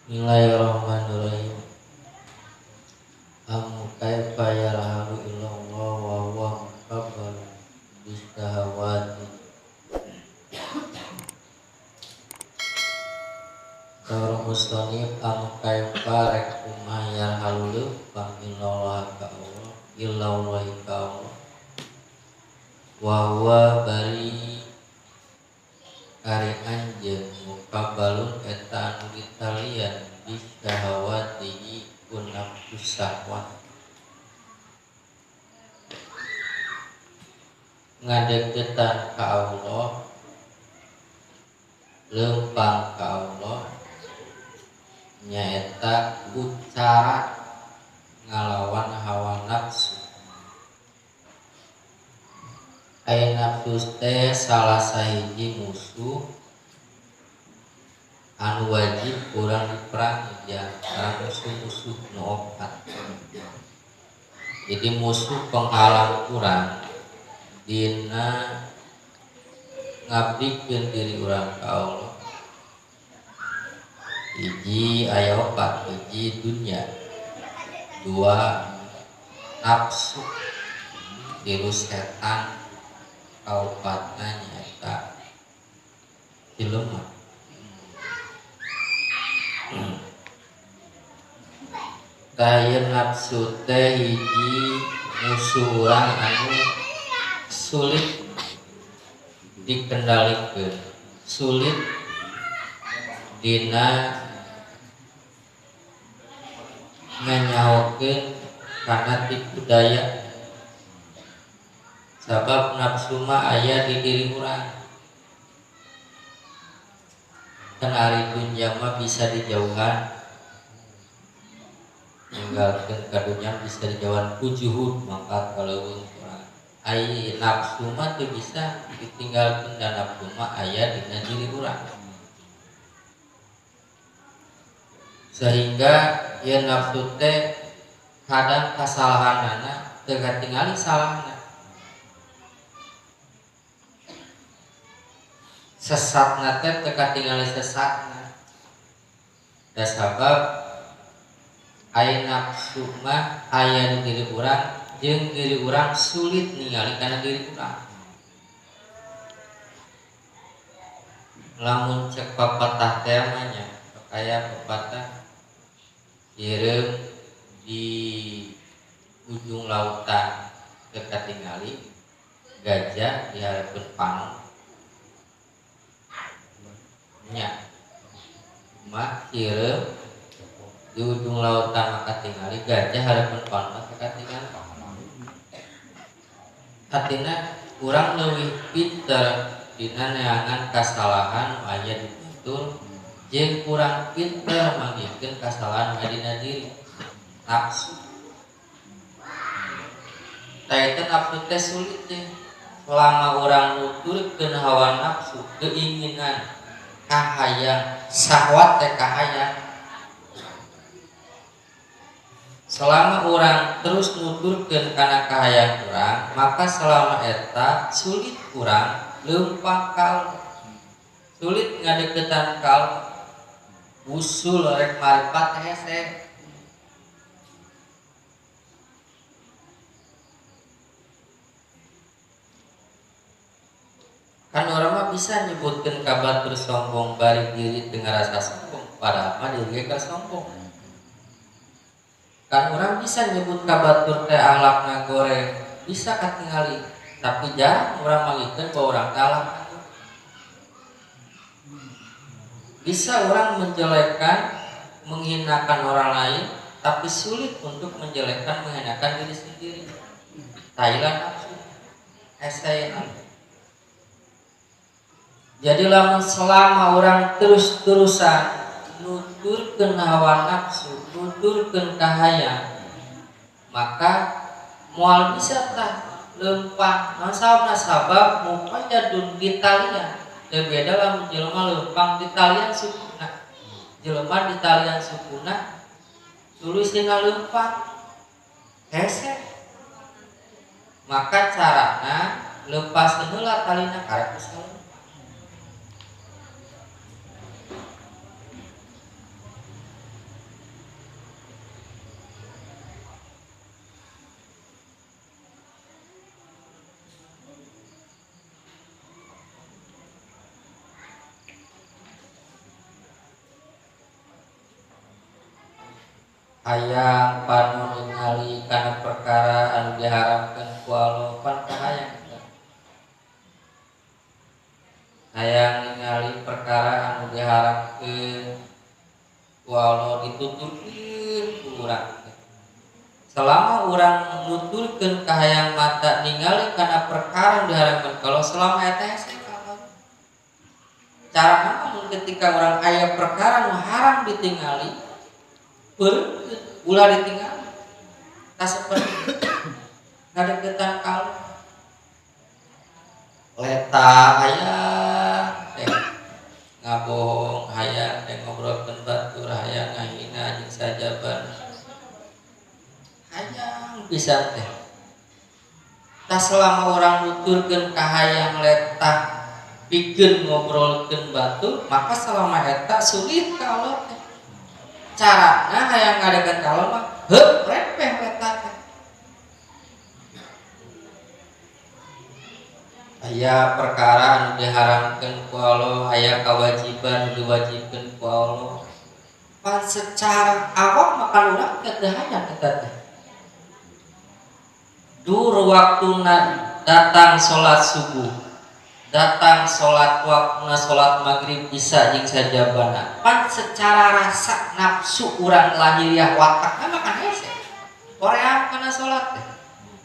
Bismillahirrahmanirrahim. Am kaifa yarhalu illallah wa huwa mukabbar bisahawati. Saur musonif am kaifa rek kumaha yarhalu leumpang illallah ka Allah illallah ka Allah wa huwa bari ari anjeun mukabbalun eta anu ditalian bisahawatihi ku nafsu syahwat ngadeukeutan ka Allah leumpang ka Allah nyaeta ku cara ngalawan hawa nafsu. Aya nafsu teh salah sahiji musuh anu wajib urang diperangi di antara musuh-musuh nu opat. Jadi musuh penghalang urang dina ngabdikeun diri urang ka Allah. Hiji aya opat, hiji dunya, dua nafsu, tilu setan, kaopatna nyaeta jelema. Tah nafsu teh hiji musuh urang anu sulit dikendalikeun, sulit dina nganyahokeun kana tipu daya. Sabab nafsu mah aya di diri urang. Kan ari dunya mah bisa dijauhan, ninggalkeun ka dunya bisa dijauhan ku juhud maka kaleuweung urang. Ai nafsu mah teu bisa ditinggalkeun dan nafsu mah aya dina diri urang. Sehingga ieu nafsu teh kadang kasalahanana teu katingali salahna. Sesatna teh teu katingali sesatna. Da sabab aya nafsu mah aya di diri urang jeung diri urang sulit ningali kana diri urang. Lamun cek papatah teh mah nya kaya pepatah hireum di ujung lautan teu katingali gajah di hareupeun panon. Nya mah hireum di ujung lautan maka tingali gajah hareupeun panon teu katingali. Artina urang leuwih pinter dina neangan kasalahan nu aya di batur jeung kurang pinter manggihkeun kasalahan nu aya dina diri nafsu. Tah eta nafsu teh sulit teh selama urang nuturkeun hawa nafsu keinginan kahayang syahwat teh kahayang. Selama urang terus nuturkeun kana kahayang urang, maka selama eta sulit urang leumpang ka Allah, sulit ngadeuketan ka Allah, usul rek maripat hese. Kan urang mah bisa nyebutkeun ka batur sombong bari diri teu ngarasa sombong, padahal mah diri ge keur sombong. Kan urang bisa nyebut ka batur teh akhlakna goreng, bisa katingali, tapi jarang urang manggihkeun bahwa urang teh akhlakna goreng. Bisa orang menjelekkan, menghinakan orang lain, tapi sulit untuk menjelekkan, menghinakan diri sendiri. Thailand nafsu, esai. Jadi lamun selama orang terus-terusan nuturkeun hawa nafsu, nuturkeun kahayang, maka moal bisa tah leumpang. Naon sababna? Sabab muqayyadun ditalian. Teu beda lamun jelema leumpang ditalian sukuna. Jelema ditalian sukuna tuluy sina leumpang hese. Maka carana leupaskeun heula talina karek bisa leumpang. Hayang panon ningali kana perkara anu diharamkeun ku Allah pan kahayang kita. Hayang ningali perkara anu diharamkeun ku Allah dituturkeun ku urang. Selama urang nuturkeun kahayang mata ningali kana perkara anu diharamkeun kalau selama eta hese ka Allah. Cara mun ketika urang aya perkara nu haram ditingali, ulah ditinggali. Tak seperti ngadeukeutan ka Allah. Leta hayang teh ngabohong, hayang teh ngobrolkeun batur, hayang ngahina jeung sajaban. Hayang pisan teh. Tah selama urang nuturkeun kahayang letah pikeun ngobrolkeun batur, maka selama eta sulit ka Allah teh. Carana hayang ngadeukeut ka Allah mah heup repeh letah teh. Aya perkara anu diharamkeun ku Allah, aya kewajiban anu diwajibkeun ku Allah. Pan secara awak maka urang teh teu hayang eta teh. Dur waktuna datang salat subuh, datang salat waktuna salat maghrib isya jeung sajabana. Pan secara rasa nafsu urang lahiriah watakna mah kan hese. Hoream kana salat teh.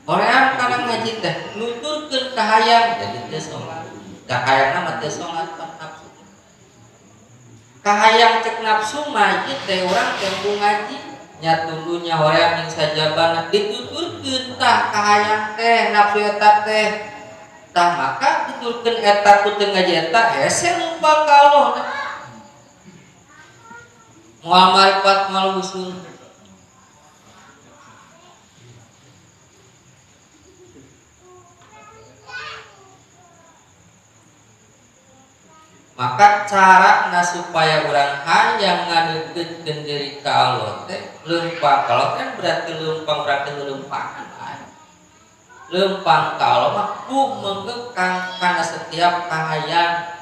Hoream kana ngaji teh nuturkeun kahayang jadi teu salat. Da kahayangna mah teu salat pan nafsu. Kahayang cek nafsu mah ieu teh urang teh ngaji nya tulunya hoream jeung sajabana dituturkeun tah kahayang teh nafsu eta teh. Tah maka tuturkeun eta ku teu ngaji eta hese lumpang ka Allah. Moal maripat moal usul. Maka carana supaya urang hayang ngadeukeutkeun diri ka Allah teh leumpang. Kalau kan berarti leumpang berarti leumpang. Leumpang ka Allah mah ku mengekang kana setiap kahayang.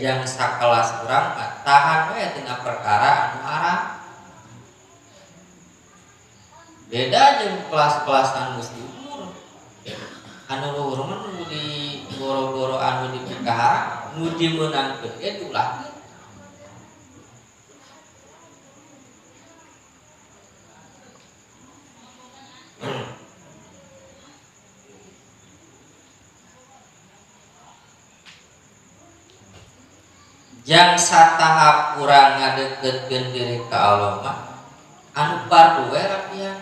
Jang sakelas urang mah tahan we tina perkara anu haram. Beda jeung kelas-kelas anu luhur. Anu luhur mah nu di goro-goro anu dipikaharam, nu dimeunangkeun ge diulahkeun. Jang satahap urang ngadeukeutkeun diri ka Allah mah anu fardu we rapian.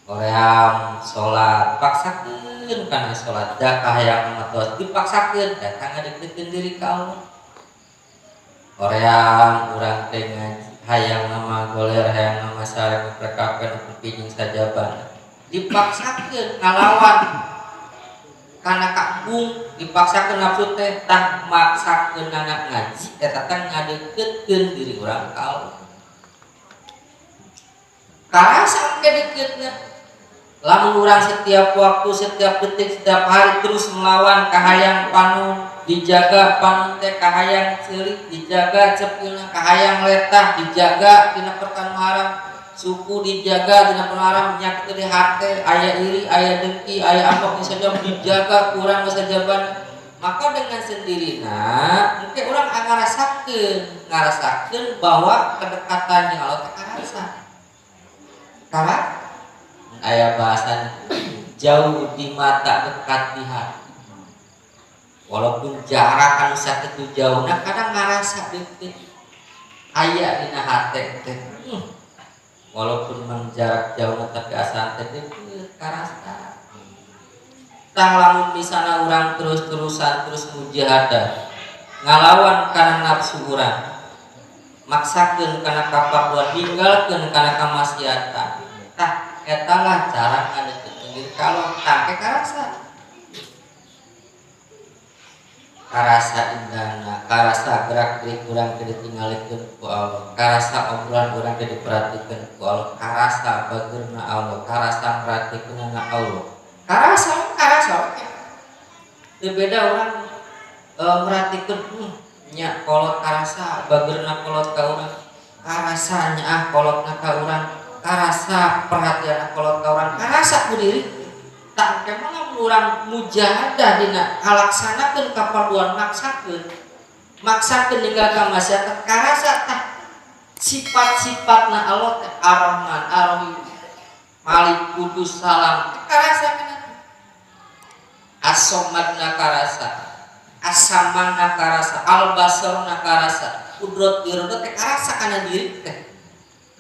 Hoream salat paksakeun kana salat da kahayang mah tos dipaksakeun datang ngadeukeutkeun diri ka Allah. Hoream urang teh ngaji hayang mah goler hayang mah sareng prekakeun kupi jeung sajabana dipaksakeun ngalawan kana kampung dipaksakeun nafsu teh tah maksakeun anak ngaji eta teh ngadeukeutkeun diri urang ka Allah. Karasa engke dekeutna. Lamun urang setiap waktu, setiap detik, setiap hari terus melawan kahayang panon, dijaga panon teh kahayang ceurik, dijaga cepilna kahayang letah, dijaga tina perkara haram, suku dijaga tina perkara haram, nyakitu di hate, aya iri, aya dengki, aya ambek saja dijaga kurang sajaban. Maka dengan sendirinya mungkin orang ngarasakeun bahwa kedekatannya Allah teh karasa. Karena aya bahasan jauh di mata dekat di hati. Walaupun jarak anu sakitu jauhna kadang ngarasa deukeut. Aya dina hate teh. Walaupun mang jarak jauh tapi asa teh deukeut karasa. Tah lamun misalna urang terus-terusan terus mujahadah ngalawan kana nafsu urang, maksakeun kana kaparduan, ninggalkeun kana kamaksiatan. Tah eta lah cara ngadeukeutkeun diri ka Allah. Tah ke karasa. Karasa indahna, karasa gerak-gerik urang teh ditinggalikeun ku Allah, karasa obrolan urang teh diperhatikeun ku Allah, karasa bageurna Allah, karasa merhatikeunana Allah. Karasa, karasa oke. Teu beda urang merhatikeun, Nya kolot karasa bageurna kolot ka urang. Karasa nyaah kolotna ka urang. Karasa perhatian kolot ka urang. Karasa ku diri. Tak kemana urang mujahadah dina kalaksanakeun kaparluan maksakeun. Maksakeun ninggal ka masyarakat karasa tah sifat-sifatna Allah teh Ar-Rahman, Ar-Rahim, Malik, Kudus, Salam karasa kana. As-Somadna karasa, As-Samanna karasa, Al-Basarna karasa, Kudrat iradat teh karasa kana diri teh.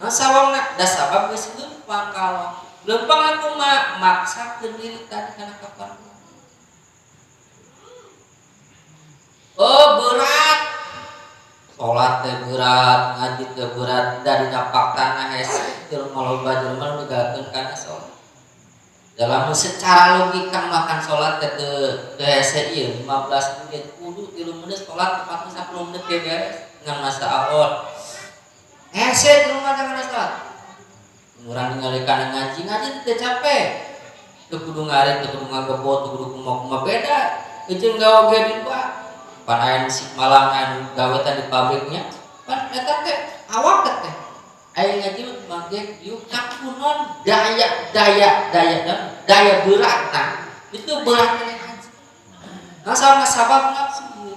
Nah sawangna da sabab geus leumpang ka leumpang kumaha maksakeun diri tadi kana kaparluan. Oh berat. Salat teh berat, ngaji teh berat, dari napak tanah hese teu maloba jelema ninggalkeun kana salat. Dalam secara logika makan salat teh teu hese ieu 15 menit kudu 3 menit salat tepatna 10 menit ge beres ngan masa Allah. Hese teu kana salat. Urang ningali kana ngaji, ngaji teh capek. Teu kudu ngarit, teu kudu ngagebot, teu kudu kumaha-kumaha beda. Jeung gawe ge di luar. Pan aya musik malam anu gawe teh di pabriknya pan eta teh awak teh aya ngaji mah yuk kakunon daya daya daya daya berat nah itu berat kana ngaji nah sama sabab nafsu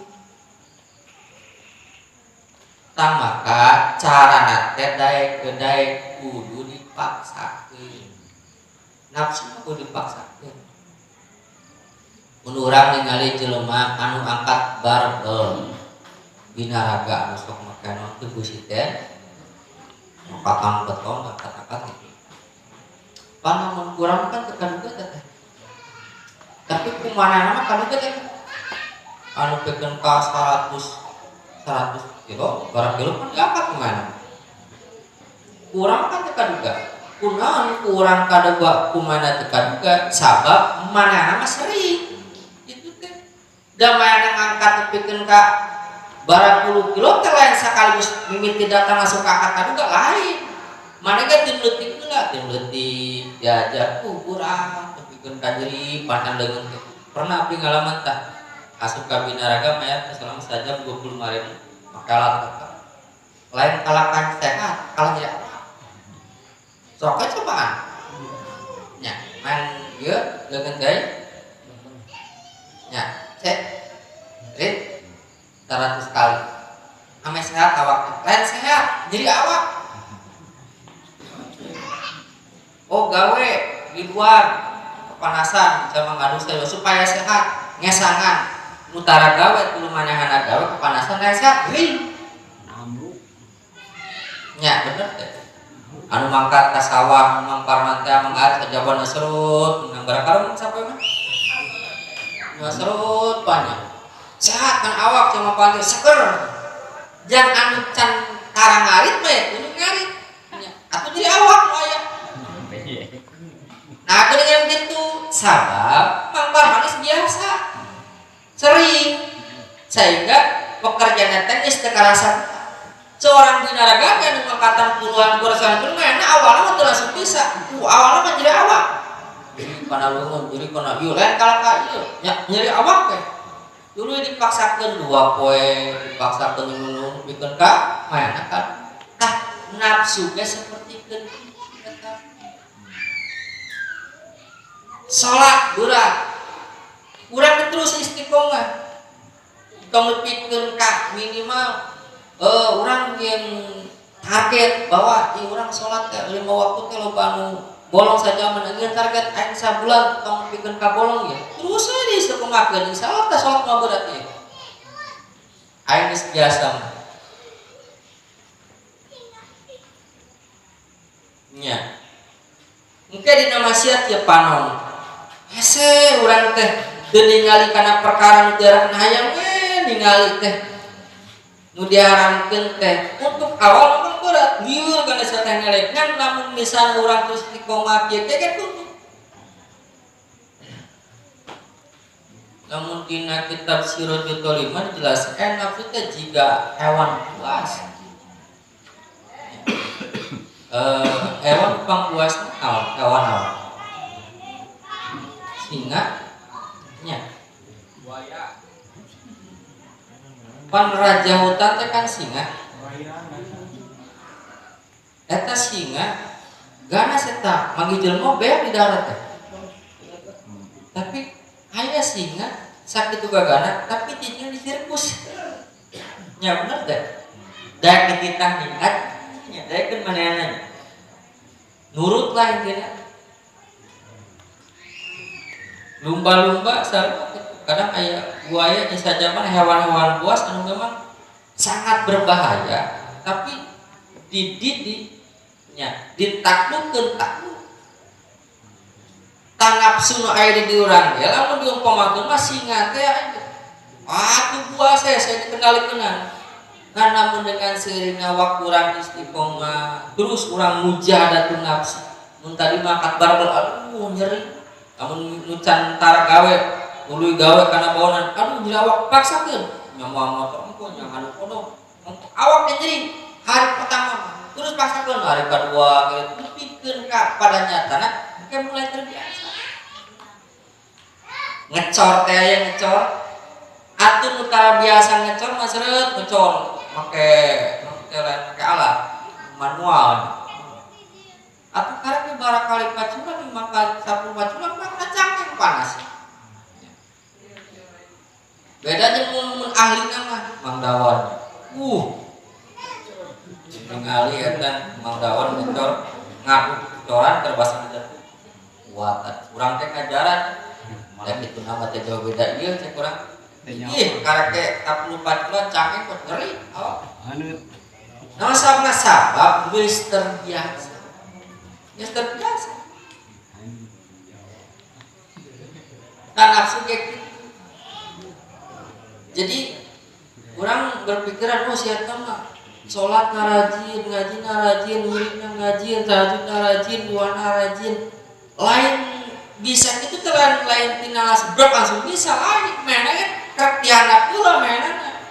tah maka carana teh daek ke daek kudu dipaksakeun nafsu mah kudu dipaksakeun. Mun urang ningali jelema anu angkat barbel binaraga anu sok make naon teu beusi teh angkatan beton angkat-angkat gitu. Pan mun kurang kan teu kaduga teh. Tapi kumanehna mah kaduga teh. Anu pikeun ka 100 kilo, barang kilo kan diangkat kumanehna. Kurang kan teu kaduga. Kunaon kurang kaduga kumanehna teu kaduga sabab manehna mah sering. Da mana ngangkat tepikeun ka barang puluh kilo teh lain sekaligus mimiti datang masuk ka angkat kaduga lain. Mana ge tim leutik heula, tim leutik diajar kurang tepikeun ka nyeri pantan leungeun teh. Pernah abdi ngalaman tah asup ka binaraga mayar teh selama sajam 25.000 make alat teh. Lain kalakan sehat, kalah jadi awak. Sok we cobaan. Nya, main ieu leungeun teh. Nya, cek rit 100 kali ame sehat awak lain sehat jadi awak. Oh gawe di luar kepanasan sama ngadu saya supaya sehat ngesangan mutara gawe kudu manehana gawe kepanasan lain sehat ring nya bener teh anu mangkat ka sawah mangparman teh manggar sajabana serut menang barang sampai mah serut banyak sehat kan awak cuma pantai seger jangan anu can karang ngarit mah ya kudu ngarit atau jadi awak nu aya nah aku dengan gitu sabab mangkar manis biasa sering sehingga pekerjaan teh geus teu karasa seorang binaraga kan mangkatan puluhan kursan pun mana awalnya mah teu langsung bisa awalnya mah jadi awak kana leungeun jadi kana ieu lain kalah ka ieu nya nyeri awak teh dulu dipaksakeun 2 poe dipaksakeun minum pikeun ka mana kan tah nafsu ge sapertikeun eta salat berat urang terus istiqomah tong pikeun ka minimal urang yang target bahwa ieu urang salat teh 5 waktu teh loba anu bolong saja menengin target aing sabulan tong pikeun ka bolong ya terus we diistiqomahkeun insyaallah teh salat mah berat ieu aing geus biasa mah nya engke dina maksiat ye panon hese urang teh teu ningali kana perkara nu diarahkeun hayang we ningali teh nu diharamkeun teh untuk awal memang berat lieur kana sateh ngelek ngan lamun misalnya urang terus istiqomah kieu teh kan tutup lamun dina kitab Sirajul Taliman dijelaskan nafsu teh jiga hewan buas hewan pangbuas naon hewan naon singa nya buaya Pan raja hutan teh kan singa. Eta singa ganas eta manggih jelema beak di darat teh. Tapi aya singa sakitu gagana tapi cicing di sirkus. Nya bener teh. Daek dititah ningat nya daekeun manehna. Nurut lah intina. Lumba-lumba sarua kadang aya buaya di sajaman hewan-hewan buas anu memang sangat berbahaya tapi dididik nya ditaklukkeun takluk. Tanapsu nu aya di urang ge lamun diumpamakeun mah singa teh atuh buas saya dikendalikeun. Karena mun dengan seureuna waktu urang istiqomah terus urang mujahadatun nafsi. Mun tadi mah akbar aduh nyeri. Lamun nu can tara gawe tuluy gawe kana bawanan aduh nyeri awak paksakeun nyamoal motor engko nya ngadu kodok awak teh nyeri hari pertama mah terus paksakeun hari kedua gitu nepikeun ka pada nyatana engke mulai terbiasa ngecor teh aya ngecor atuh nu tara biasa ngecor mah seureut ngecor make lain make alat manual atuh karek barakali paculan 5 kali 10 paculan mah cangkeng panas. Beda jeung mun ahlina mah Mang Dawon. Ningali eta Mang Dawon ngecor ngaduk coran terbasa di kuat. Urang teh ngajaran. Da kitu nama teh jauh beda ieu cek urang. Ih, karek teh 10 paculan cangkeng kok ngeri awak. Haneut. Nah, sabna sabab geus terbiasa. Geus terbiasa. Kan nafsu ge kitu. Jadi orang berpikiran oh siapa mah sholat rajin, ngaji rajin, wirid rajin, tahajud rajin, doa rajin. Lain bisa itu telan lain tina sebrok langsung bisa lain mainnya kan kertiana pula mainnya.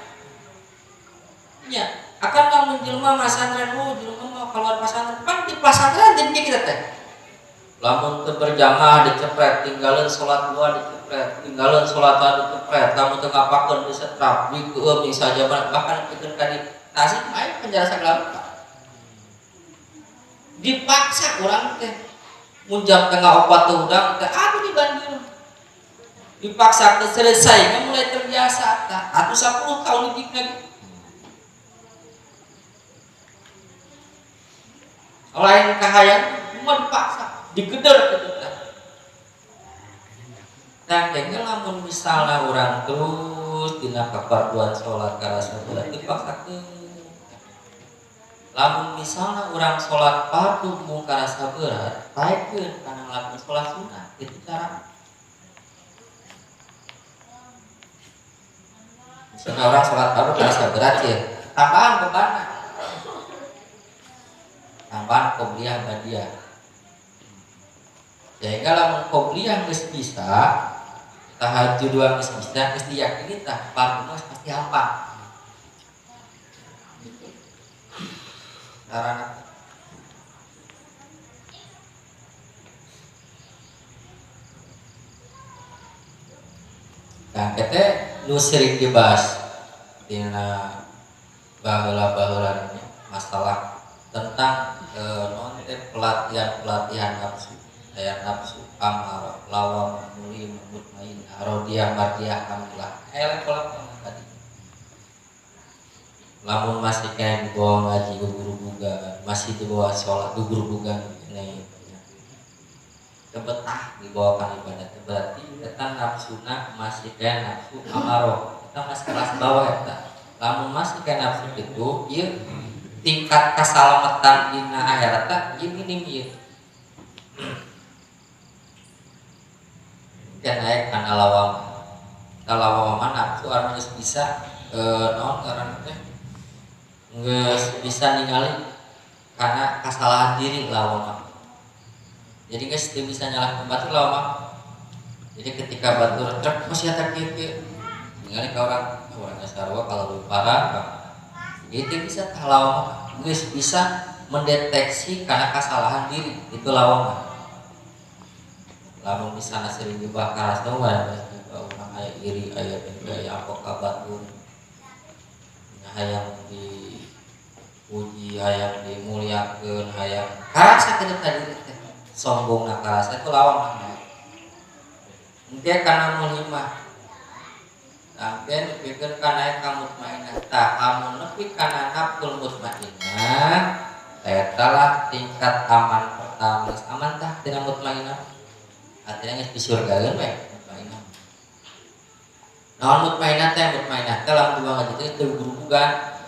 Ya, akan lamun jelema masantren, oh jelema mau keluar pesantren, pan di pesantren jadi kita teh. Lamun teu berjamaah dicepret, tinggalin sholat dua dicepret, tinggalin sholat dicepret, lamun teu ngapakeun disetrap, dikeum jeung sajaban, bahkan pikeun ka di Tasik mah penjara sagala rupa. Dipaksa urang teh. Mun jam tengah opat teu hudang teh aduh di Bandung. Dipaksa teh selesai mulai terbiasa tah. Atuh 10 tahun didikna gitu. Lain kahayang cuma dipaksa, digeder gitu tah. Nah, kayaknya lamun misalnya orang terus dina kaparduan sholat karasa berat dipaksakeun. Lamun misalnya orang sholat fardu mung karasa berat, taekeun kana ngelakuin sholat sunnah, itu cara. Misalnya orang sholat fardu karasa berat ya, tambahan beban. Tambahan qobliyah badiah. Sehingga lamun qobliyah geus bisa, tahajud dua geus bisa, geus diyakini tah fardu mah pasti hafal. Gitu. Carana. Nah, kita nu sering dibahas dina baheula-baheula masalah tentang non teh pelatihan-pelatihan nafsu, aya nafsu amarah, lawam, muli, mutmainah, rodiah, mardiah, kamilah. Level tadi. Lamun masih kayak dibawa ngaji gugur-gugan, masih dibawa sholat gugur-gugan ini kebetah dibawakan ibadah berarti eta nafsuna masih kayak nafsu amarah, kita masih kelas bawah eta. Lamun masih kayak nafsu itu, ieu tingkat keselamatan dina akhirat teh ieu minim ieu. Dan naik kana lawam. Lawam mah nafsu anu geus bisa naon ngaranna teh? Geus bisa ningali karena kesalahan diri lawam mah. Jadi geus teu bisa nyalahkeun batur lawam mah. Jadi ketika batur truk masih eta kieu kieu ningali ka urang, urang geus sarua kalau leuwih parah. Jadi teu bisa tah lawam mah. Geus bisa mendeteksi karena kesalahan diri itu lawam mah. Lamun misalnya sering dibakar semua, urang aya iri, aya dengki, aya apa ka batur. Hayang dipuji, hayang dimuliakeun, hayang karasa kitu tadi teh. Sombongna karasa itu lawang mah. Engke kana mulhimah. Tah engke nepikeun kana ka mutmainah. Tah amun nepi kana nafsul mutmainah eta lah tingkat aman pertama. Aman tah tina mutmainah. Artinya geus di surgaeun we mutmainah. Naon mutmainah teh? Mutmainah teh lamun dibawa ngaji teh teu gurugugan.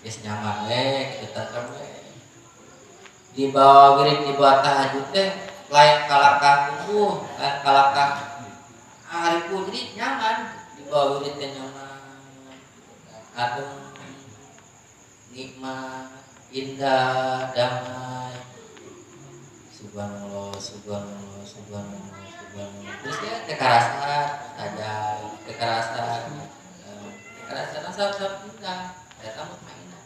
Geus nyaman we, kitu tentrem we. Dibawa wirid, dibawa tahajud teh lain kalakah tubuh, lain kalakah hariku, jadi nyaman. Dibawa wirid teh nyaman. Adem, nikmat, indah, damai. Subhanallah, subhanallah, subhanallah, subhanallah. Terus ya teh karasa saja, teh karasa, teh karasa nasab-nasab indah, eta mutmainah.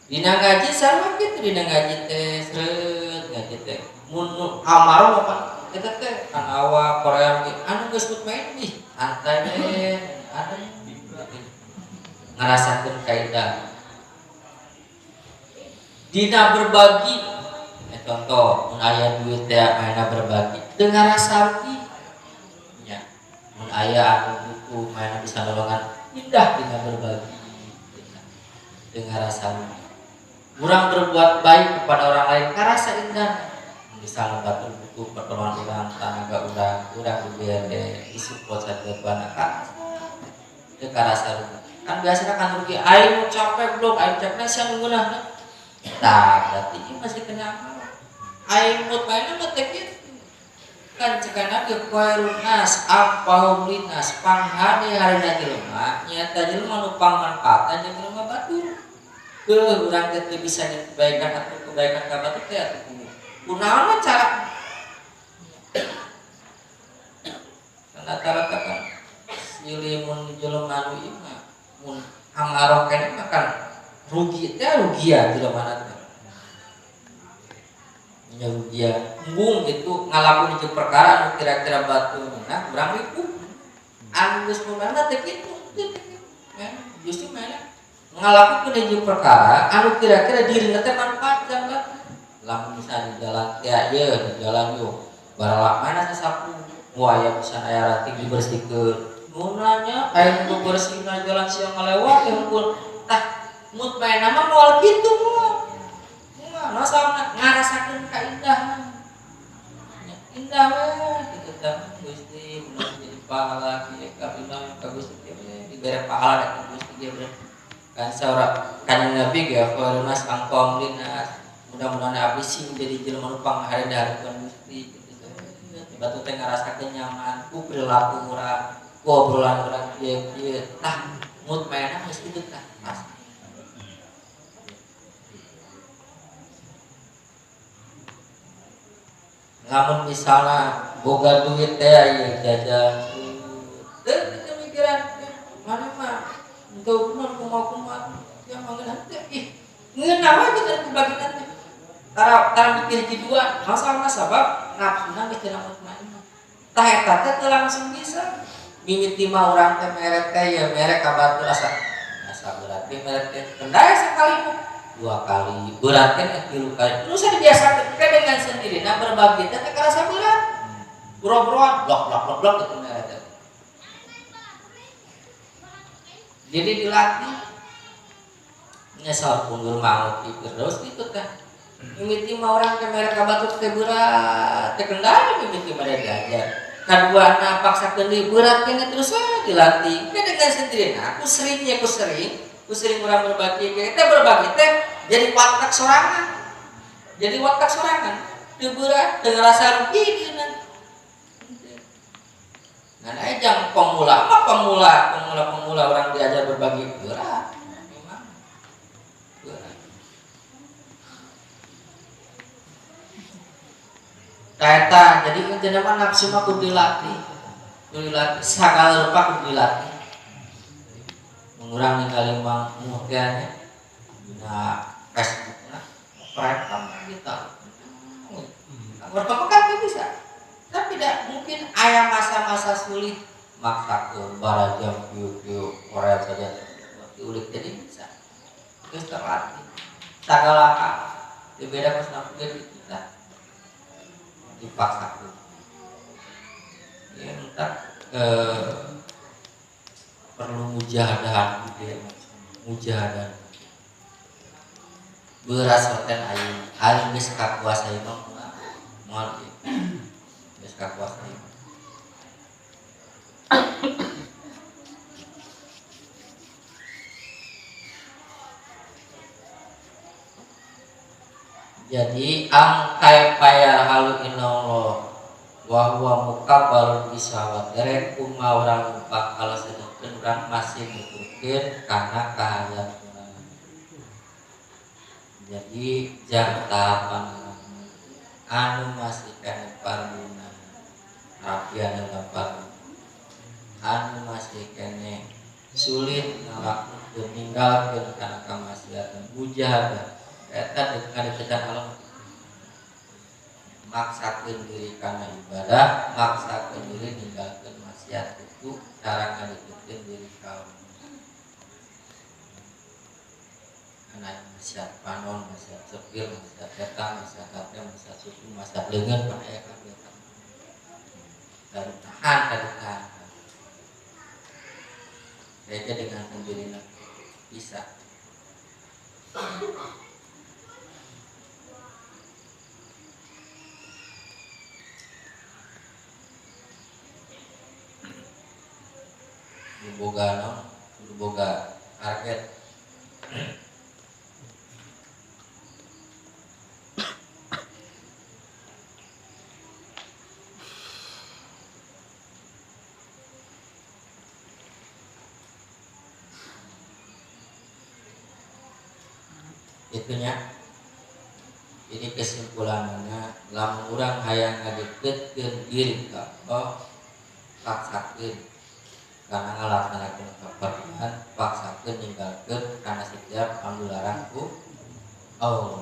Dina ngaji sama kitu, dina ngaji teh sreut ngaji teh. Mun amarah apa eta teh kan awak Korea ge anu geus mutmain ih santai we, adem ngarasakeun kaidah. Dina berbagi, contoh mun aya duit teh mainna berbagi teu ngarasa rugi nya. Mun aya anu butuh mainna bisa nolongan indah dina berbagi teu ngarasa rugi. Urang berbuat baik kepada orang lain karasa indah. Misalnya batur butuh pertolongan urang, tanaga urang, urang dibere disupport saja karasa teu karasa rugi. Kan biasanya kan rugi aing nu capek belum aing capek sia nu ngeunahna. Tah berarti ieu masih kena amarah. Aing mutmainah mah teh kitu. Kan ceuk Nabi khairun nas anfa'uhum linnas, panghade harina jelema nyaeta jelema nu pangmanfaatna jeung jelema batur. Keuh urang teh teu bisa nyeun kebaikan atau kebaikan ka batur teh atuh kunaon mah cara. Kan rata-rata kan silih mun jelema nu ieu mah mun amarah keneh mah kan rugi teh rugian jelema teh. Nya rugian embung gitu ngalakuin hiji perkara anu kira-kira batur nah urang ripuh. Anu geus mah teh kitu teh justru mana ngalakukeun hiji perkara anu kira-kira dirina teh manfaat jang batur. Lamun misalnya di jalan teh ieu di jalan yeuh baralak mana sasapu wah aya pisan aya ranting dibersihkeun. Mun nanya aya nu bersihna jalan siang ngalewat teh hungkul. Tah mutmainah mah moal kitu moal. Moal masalahna ngarasakeun kaindahan. Indah we kitu tah Gusti mun jadi pahala kieu ka imam ka Gusti we dibere pahala ka Gusti ge bener. Kan saura kanjeng Nabi ge khairun nas anfa'uhum linnas. Mudah-mudahan abdi sing jadi jelema nu panghade dihareupeun Gusti kitu teh. Batu teh ngarasakeun nyaman ku perilaku urang, ku obrolan urang kieu-kieu. Tah mutmainah geus kitu tah pasti. Lamun misalna boga duit teh ieu jajan teu mikiran mana mah henteu bener kumaha-kumaha ya mangeunah teh ih ngeunah we kitu bagian teh. Tara mikir hiji dua masalah sabab nafsuna geus cenah mutmainah. Tah eta teh teu langsung bisa. Mimiti mah urang teh merek teh ya merek ka batur asa asa berat teh merek teh kendaya sakali mah dua kali berat kan tilu kali. Terus dibiasakeun kan dengan sendirinya berbagi teh karasa berat. Boro-boroan blok blok blok blok gitu merek teh. Jadi dilatih nyesal pundur maut terus gitu teh. Mimiti mah urang teh merek ka batur teh berat teh kendaya mimiti mah diajar. Kaduana paksakeun deui berat keneh terus we dilatih. Kan dengan sendirinya aku sering ya aku sering urang berbagi kita berbagi teh jadi watak sorangan. Jadi watak sorangan teu berat teu ngarasa rugi dieuna. Ngan aya jang pemula mah pemula orang diajar berbagi berat memang berat. Eta jadi intinya mah nafsu mah kudu dilatih. Kudu dilatih sagala rupa kudu dilatih. Mengurang ningali mah muhtiannya dina Facebook na perekam kita. Pertama kan bisa. Tapi tidak mungkin aya masa-masa sulit maksa ke barajam kieu-kieu Korea saja. Diulik jadi bisa. Geus terlatih. Sagala hal beda pas nampilkeun itu tah. Dipaksakeun. Ya entar perlu mujahadah gitu ya, mujahadah. Beras hotel ayu, aing geus kakuasa ieu mah moal ieu. Geus kakuasa ieu. Jadi angkai payar halu inallah wa huwa mukabbalun bisawat derek kumaha urang numpak kalau sedengkeun urang masih nuturkeun kana kahayang urang. Jadi jang tahapan anu masih kana parluna rapian dalam parlu anu masih kene sulit ngalakukeun ninggalkeun kana kamaksiatan mujahadah eta ditekan Allah maksakeun diri kana ibadah, maksakeun diri ninggalkeun maksiat itu cara ngadeketkeun diri ka Allah. Kana maksiat panon, maksiat sepil, maksiat eta, maksiat hate, maksiat suku, maksiat leungeun pan aya kabeh eta. Tahan, tahan. Kayaknya dengan sendirinya bisa. Boga non, boga target. Itunya. Ini kesimpulannya, lamun urang hayang ngadeketkeun diri ka Allah, paksakeun karena ngalaksanakeun kafarduan, paksakeun ninggalkeun kana setiap anu dilarang ku Allah.